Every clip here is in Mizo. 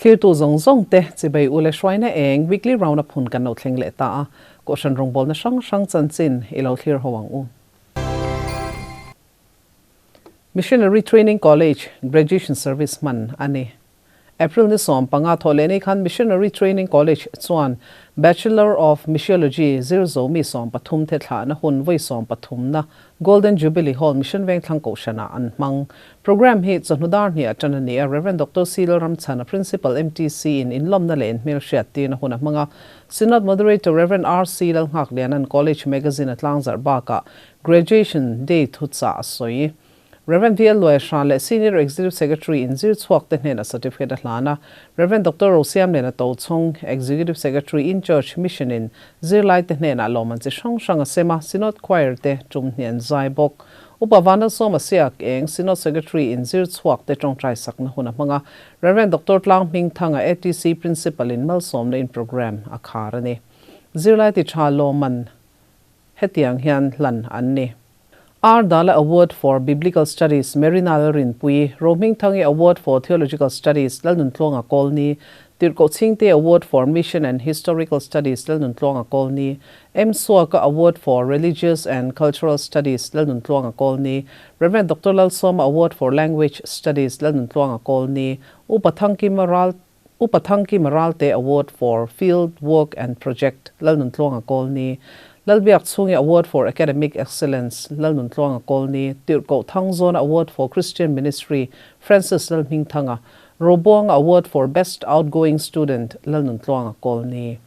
Thlirtu zawng zawng te chibai u le hruaina eng weekly round up hun kan lo thleng leh ta a, Kohhran rawngbawlna hrang hrang chanchin i lo thlir ho ang u. Missionary Training College Graduation Service hman a ni. April ni 15 thawh leh ni khan Missionary Training College chuan Bachelor of Missiology zir zo mi 13 te thlahna hun vawi 13na Golden Jubilee Hall Mission Vengthlang Kohhranah an hmang. Programme hi chawhnu dar hnih ah tan a ni a, Rev. Doctor C. Lalramchhana, Principal, MTC in inlawmna leh inhmelhriat tirna hun a hmang a. Synod Moderator Rev. RC Lalnghakliana'n College Magazine a tlangzarh bakah Graduation Day thuchah a sawi. Rev. VL Luaihra leh Senior Executive Secretary in zir chhuak te hnenah certificate a hlan a. Rev. Doctor Rosiamliana Tochhawng, Executive Secretary in Church Mission in zirlai te hnenah lawmman chi hrang hrang a sem a, Synod Choir te tum hnih an zai bawk. Upa Vanlalsawma Siak eng Synod Secretary in zir chhuak te tawngtai sakna hun a hmang a. Rev. Doctor Tlang Hmingthanga, ATC Principal in malsawmna in programme a khar a ni. Zirlai ti tha lawmman hetiang hian hlan an ni. R. Dala Award for Biblical Studies, Marina Lalrinpuii, Rohmingthangi Award for Theological Studies, Lalnuntluanga Kawlni, Tirhkoh Chhingte Award for Mission and Historical Studies, Lalnuntluanga Kawlni, M. Suaka Award for Religious and Cultural Studies, Lalnuntluanga Kawlni, Rev. Doctor Lalsawma Award for Language Studies, Lalnuntluanga Kawlni, Upa Thangkima Ral Upa Thangkima Ralte Award for Field Work and Project, Lalnuntluanga Kawlni, Lalbiak Chhungi Award for Academic Excellence, Lalnuntluanga Kawlni, Tirhkoh Thangzawna Award for Christian Ministry, Francis Lalhmingthanga, Robuanga Award for Best Outgoing Student, Lalnuntluanga Kawlni.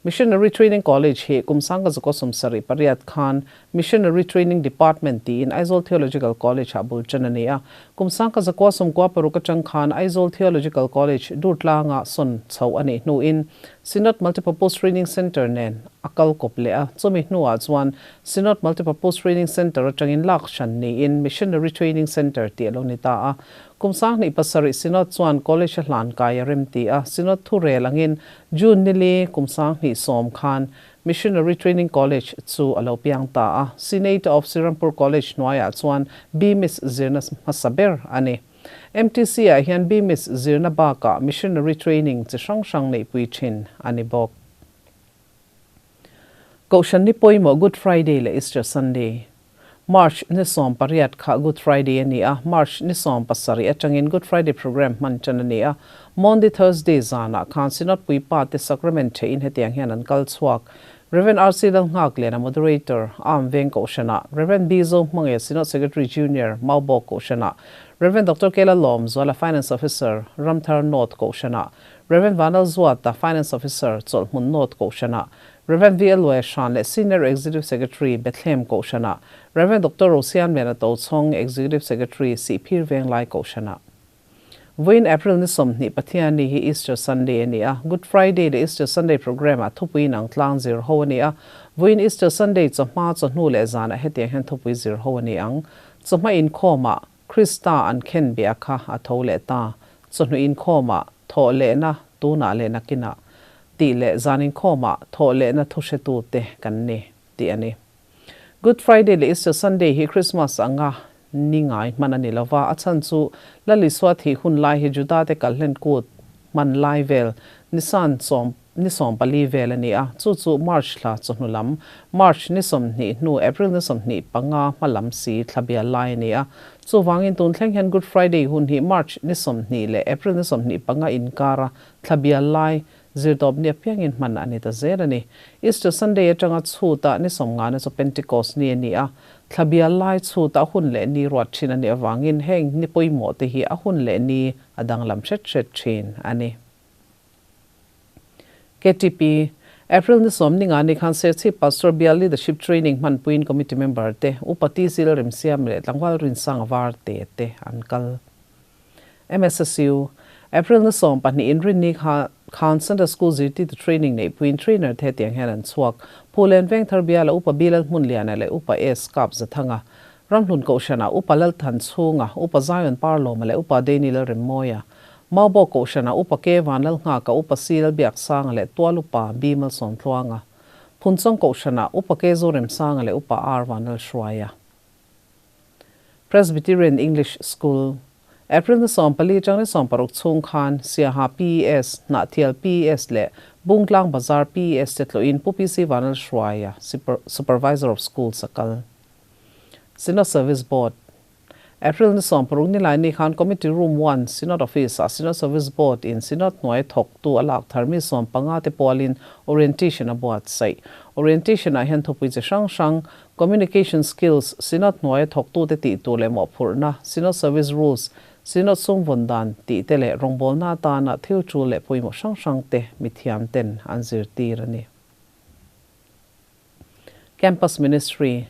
Missionary Training College hi kum 1978 khan Missionary Training Department tiin Aizawl Theological College ah bul tan a ni a. Kum 1996 atang khan Aizawl Theological College Durtlanga sawn chho a nih hnuin Synod Multipurpose Training Centre nen a kal kawp leh a. Chumi hnuah chuan Synod Multipurpose Training Centre atangin lak hran niin Missionary Training Centre tih a lo ni ta a. Kum 2007 Synod chuan College a hlan kai a rem ti a. Synod thurel angin June nili kum 2010 khan Missionary Training College chu a lo piang ta a. Senate of Serampore College hnuaiah chuan BMIS zirna hmasa ber a ni. MTC ah hian BMIS zirna bakah Missionary Training chi hrang hrang neihpui thin a ni bawk. Kohhran ni pawimawh Good Friday leh Easter Sunday. March ni 18 kha Good Friday a ni a, March ni 17 atangin Good Friday Programme hman tan a ni a. Maundy Thursday zanah khan Synod puipa te Sacrament theihin hetiang hian an kal chhuak. Rev. RC Lalnghakliana Moderator, Arm Veng Kohhranah, Rev. B Zohmange Synod Secretary Junior, Maubawk Kohhranah, Rev. Doctor Kela Lawm Zuala Finance Officer, Ramthar North Kohhranah, Rev. Vanal Zuata Finance Officer, Chawlhhmun North Kohhranah, Rev. V. Luai Hran leh Senior Executive Secretary, Bethlehem Kohhranah, Rev. Doctor Rosiamliana Tochhawng, Executive Secretary, Sihphir Venglai Kohhranah. Vawiin April ni 20 Pathian ni hi Easter Sunday a ni a, Good Friday leh Easter Sunday programme ah thupui inang tlang zir ho a ni a. Vawiin Easter Sunday chawhma, chawhnu leh zanah hetiang hian thupui zir ho a ni ang. Chawhma inkhawmah Krista an khen bia kha a tho leh ta. Chawhnu inkhawmah thawh lehna tunah leh nakinah tih leh zan inkhawmah thawh lehna thu hretu te kan ni tih a ni. Good Friday leh Easter Sunday hi Christmas anga ni ngai hman a ni lova, a chhan chu Lal Isua thih hun lai hi Juda te kalhlen kut hman lai vel Nisan sawm ni 14 vel a ni a, chu chu March thla chawhnu lam, March ni 20 hnu April ni 25 hma lam si thla bial lai a ni a. Chuvangin tun thleng hian Good Friday hun hi March ni 20 leh April ni 25 inkara thla bial lai zirtawp ni apiangin hman a ni ta zel a ni. Easter Sunday atanga chhuta ni 50 na chu Pentecost ni a ni a, thla bial lai chhuta hun leh ni ruat thin a nih avangin heng ni pawimawh te hi a hun leh ni a danglam hret hret thin a ni. KTP, April ni 15 ni khan Serchhip Pastor Bial Leadership Training hmanpuiin Committee member te Upa Tizil Remsiam leh Tlangval Rinsang var te te an kal. MSSU, April ni 10 inrin ni kha khan Sunday School zirtirtu training neihpuiin trainer te hetiang hian an chhuak. Phulen Vengthar Biala Upa Bilal Hmunliana leh Upa S Kap Zathanga, Ramhlun Kohhranah Upa Lalthan Chhunga, Upa Zion Parlawma leh Upa Dani Lalremmawia, Maubawk Kohhranah Upa Ke Vanlalnghaka, Upa C Lalbiaksanga leh Tual Upa B Malsawmtluanga, Phunchawng Kohhranah Upa Ke Zoremsanga leh Upa R Vanlalhruaia. Presbyterian English School, April ni 14 atang ni 16 chhung khan Siaha PES, Hnahthial PES leh Bungtlang Bazar PES te tlawhin Pu PC Vanlalhruaia, Supervisor of Schools a kal. Synod Service Board, April ni 16 nilai ni khan Committee Room One, Synod Office ah Synod Service Board in Synod hnuai thawktu a lak thar mi 15 te pualin Orientation a buatsaih. Orientation ah hian thupui chi hrang hrang, Communication Skills, Synod hnuaia thawktute tih tur leh mawhphurhna, Synod Service Rules, Synod sumvawn dan tih te leh rawngbawlna atana thil tul leh pawimawh hrang hrang te mithiam ten an zirtir a ni. Campus Ministry,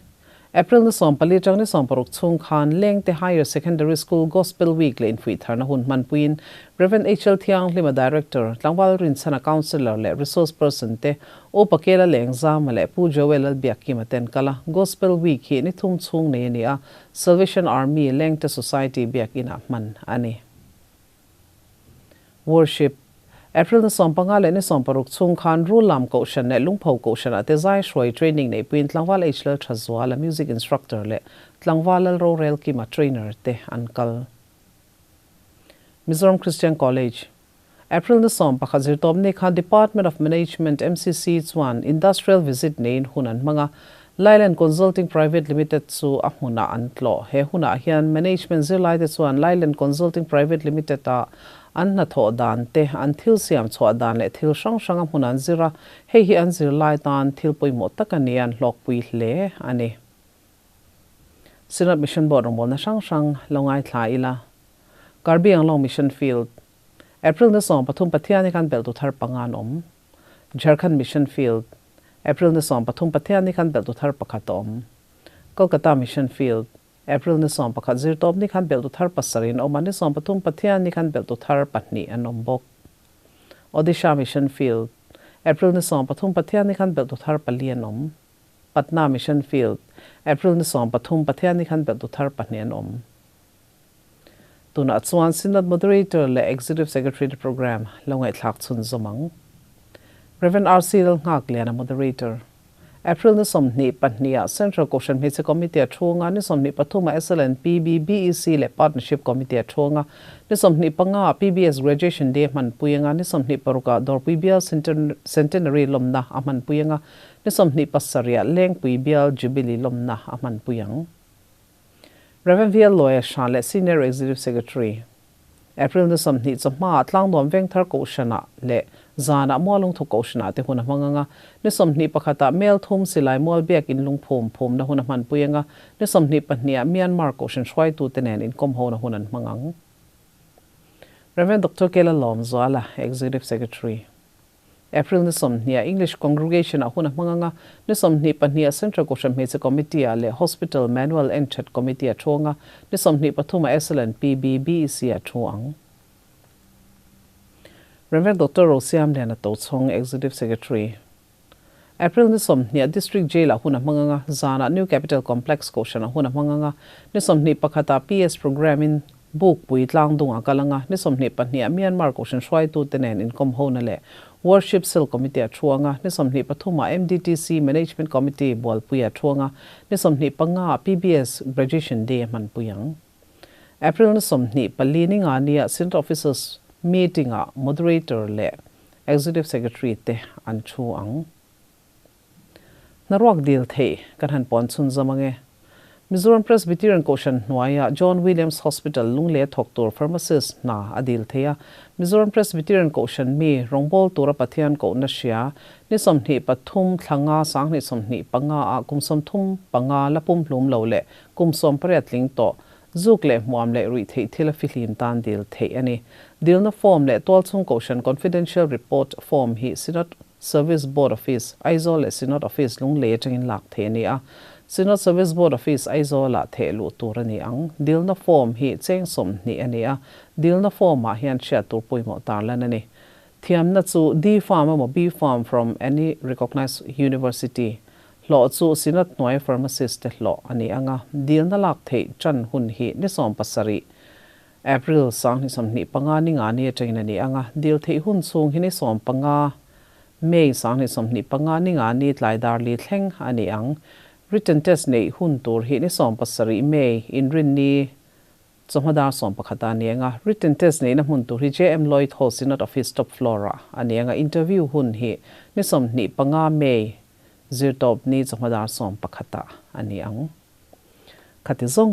April ni 14 atang ni 16 chhung khan Lengte Higher Secondary School Gospel Week leh infuihtharna hun hmanpuiin Rev. HL Thianghlima Director, Tlangval Rinchhana Councillor leh Resource Person te U Pakela Lengzama leh Pu Joel Lalbiakkima ten kal a, Gospel Week hi ni thum chhung nei a ni a, Salvation Army Lengte Society biakinah hman a ni. Worship, April ni 15 leh ni 16 chhung khan Rullam Kohhran leh Lungpho Kohhranah te zai hruai training neihpuiin Tlangval H Lalthazuala Music Instructor leh Tlangval Lalrorel Kima Trainer te an kal. Mizoram Christian College, April ni 11 zirtawpni khan Department of Management, MCC, chuan Industrial Visit neiin hun an hmang a, Lailand Consulting Private Limited chu a hmunah an tlawh. He hunah hian Management zirlaite chuan Lailand Consulting Private Limited-a an hnathawh dan te, an thil siam chhuah dan leh thil hrang hrang a hmun an zir a, hei hi an zirlai tan thil pawimawh tak a ni a, an hlawkpui hle a ni. Synod Mission Board rawngbawlna hrang hrang lo ngaithla ila. Karbi Anglong Mission Field, April ni 13 Pathian hi khan belhtu thar panga an awm. Jharkhand Mission Field, April ni 13 Pathian hi khan belhtu thar pakhat a awm. Kolkata Mission Field, April ni 11 zirtawp ni khan belhtu thar pasarih an awm a, ni 13 Pathian ni khan belhtu thar pahnih an awm bawk. Odisha Mission Field, April ni 13 Pathian ni khan belhtu thar pali an awm. Patna Mission Field, April ni 13 Pathian ni khan belhtu thar pahnih an awm. Tunah chuan Synod Moderator leh Executive Secretary te programme lo ngaihthlak chhun zawm ang. Rev. RC Lalnghakliana Moderator. April ni 22 ah Central Kohhran Hmeichhe Committee a thu anga, ni 23 ah SLNPB, BEC leh Partnership Committee a thu anga, ni 25 ah PBS Graduation Day a hmanpui anga, ni 26 ah Dawrpui Bial Centenary lawmna a hmanpui anga, ni 27 ah Lengpui Bial Jubilee lawmna a hmanpui ang. Rev. VL Lawia Hra leh Senior Executive Secretary, April ni 20 chawhmaah Tlangnuam Vengthar Kohhranah leh zanah Mualungthu Kohhranah te hun a hmang ang a, ni 21 ah Melthum Silai Mual Biakin Lungphum phumna hun a hmanpui ang a, ni 22 ah Myanmar Kohhran hruaitute nen inkawmhona hun an hmang ang. Rev. Doctor Kela Lawmzuala, Executive Secretary. April ni 20 ah English Congregation ah hun a hmang ang a, ni 22 ah Central Kohhran Hmeichhe Committee ah leh Hospital Manual Enthat Committee a thu ang a, ni 23 ah SLNPB BEC ah thu ang. Rev. Doctor Rosiamliana Tochhawng, Executive Secretary. April ni 20 ah District Jail ah hun a hmang ang a, zanah New Capital Complex Kohhran ah hun a hmang ang a, ni 21 ah PS Programme in Bukpui Tlangdung ah kal ang a, ni 22 ah Myanmar Kohhran hruaitute nen inkawm hona leh Worship Cell Committee a thu ang a, ni 23 ah MDTC Management Committee Bualpui a thu ang a, ni 25 ah PBS Graduation Day a hmanpui ang. April ni 24 ni nga nia Synod Officers Meeting ah Moderator leh Executive Secretary te an thu ang. Hnaruak dil theih kan han puan chhun zawm ang e. Mizoram Presbyterian Kohhran hnuaia John Williams Hospital lungle thawk tur Pharmacist hna a dil thei a. Mizoram Presbyterian Kohhran mi rawngbawl tura Pathian kohna hria ni 23 thla nga 2025 ah kum 35 la pumhlum lo leh kum 18 tling tawh Zuk leh hmuam leh ruih theih thil a fihlim tan dil theih a ni. Dilna form leh Tualchhung Kohhran Confidential Report form hi Synod Service Board Office, Aizawl leh Synod Office Lunglei atangin lak theih a ni a. Synod Service Board Office, Aizawlah theh luh tur a ni ang. Dilna form hi cheng 20 a ni a. Dilna form-ah hian hriat tur pawimawh tarlan a ni. Thiamna chu D-Pharm emaw B-Pharm from any recognised university. Hlawh chu Synod hnuai pharmacist te hlawh a ni ang a, dilna lak theih tan hun hi ni 17, April 2025 ni nga ni atangin a ni ang a, dil theih hun chhung hi ni 15, May 2025 ni nga ni tlai dar li thleng a ni ang. Written test neih hun tur hi ni 17 May inrinni. Chawhma dar 11 ah a ni ang a, written test neihna hmun tur hi JM Lloyd Hall Synod Office top floor ah a ni ang a, interview hun hi ni 25 May, Zirtawpni chawhma dar 11 ah a ni ang. Khati zawng.